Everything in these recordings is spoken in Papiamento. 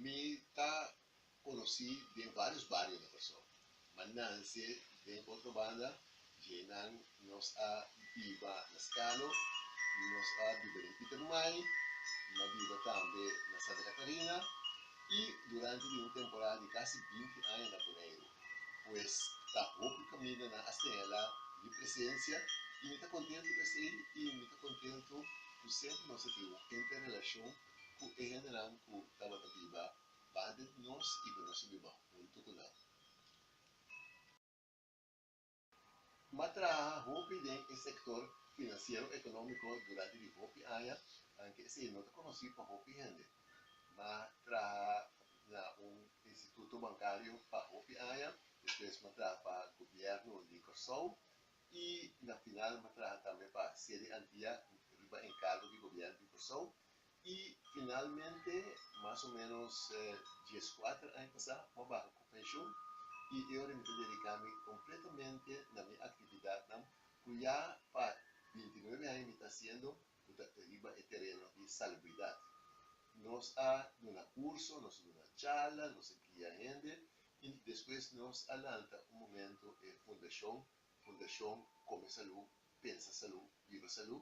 Mi ta konosí den vários bario na Kòrsou. M'a nanse den Otrobanda, djenan nos a biba na Skalo, nos a biba den Pietermaai, m'a biba tambe na Santa Catarina i durante di un temporada di kasi 20 aña na Boneiru. Pues ta hopi kaminda nan a señalá mi presensia i mi ta kontentu ku esei i mi ta kontentu ku semper nos a tin un interrelashon ku e hendenan ku tabata biba banda di nos i ku nos a biba huntu ku nan. M'a traha hopi den e sektor finansiero-ekonómiko durante di hopi aña, anke esei no ta konosí pa hopi hende. M'a traha na un instituto bankario pa hopi aña, despues m'a traha pa gobièrnu di Kòrsou i na final m'a traha tambe pa Sede Antia riba enkargo di gobièrnu di Kòrsou. I finalmente, mas o ménos 14 aña pasá, m'a baha ku penshun i e ora mi ta dediká mi kompletamente na mi aktividatnan ku ya pa 29 aña mi ta hasiendo ku ta riba e tereno di salubridat. Nos a duna kurso, nos a duna charla, nos a guia hende i despues nos a lanta un momento e fundashon, Fundashon Kome Salú, Pensa Salú, Biba Salú,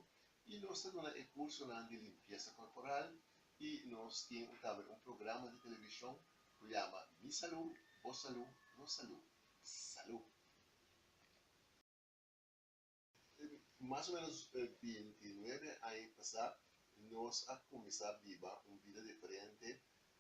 i nos ta duna e kursonan di limpiesa korporal i nos tin tambe un programa di televishon ku yama Mi Salú, Bo Salú, Nos Salú. Salú! Mas o ménos 29 aña pasá nos a kuminsá biba un bida diferente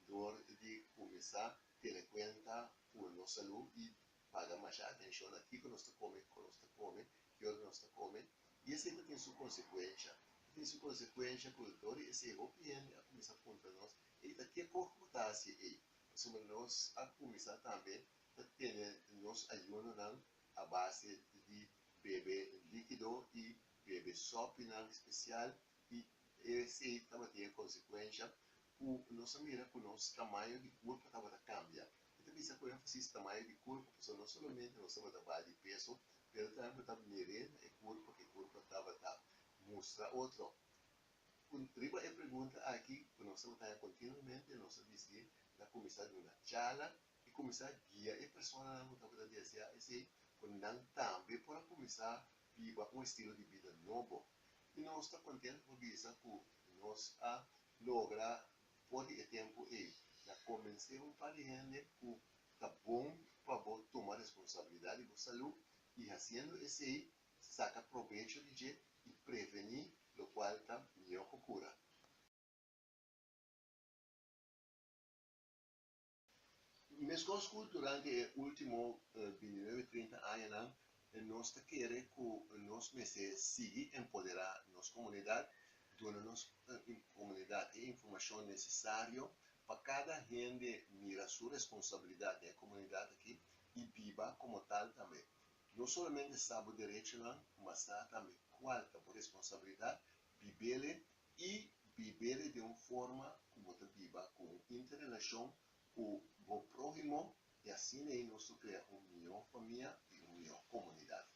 dor di kuminsá tene kuenta ku nos salú i paga masha atenshon na kiko nos ta kome, kon nos ta kome, ki ora nos ta kome. I esei ta tin su konsekuensha. Ta tin su konsekuensha ku dor di esei hopi hende a kuminsá puntra nos, Ey, ta ke kos ku bo ta hasi ey? Pasobra nos a kuminsá tambe ta tene nos ayunonan a base di bebe likido i bebe sòpinan spesial i esei tabatin e konsekuensha ku nos a mira ku nos tamaño di kurpa tabata kambia. Mi ta bisa ku énfasis tamaño di kurpa pasobra no solamente nos tabata baha di peso pero tambe bo ta mir'é na e kurpa ku e kurpa tabata mustra otro. Riba e pregunta aki ku nos tabata haña kontinuamente nos a disidí na kuminsá duna charla i kuminsá guia e personanan ku tabata deseá esei ku nan tambe por a kuminsá biba un estilo di bida nobo. I nos ta kontentu pa bisa ku nos a logra for di e tempu ei na kombensé un par di hende ku ta bon pa bo tuma responsabilidat di bo salú i hasiendo esei saka probecho di dje i prevení lokual ta mihó ku kura. Meskos ku durante e último 29, 30 añanan, nos ta kere ku nos mester sigui empoderá nos komunidat, duna nos komunidat e informashon nesesario pa kada hende mira su responsabilidat den e komunidat aki i biba komo tal tambe. No solamente sa bo derechonan, ma sa tambe kual ta bo responsabilidat, bib'ele i bib'ele den un forma ku bo ta biba ku un interrelashon ku bo próhimo i asina ei nos lo krea un mihó famia i un mihó komunidat.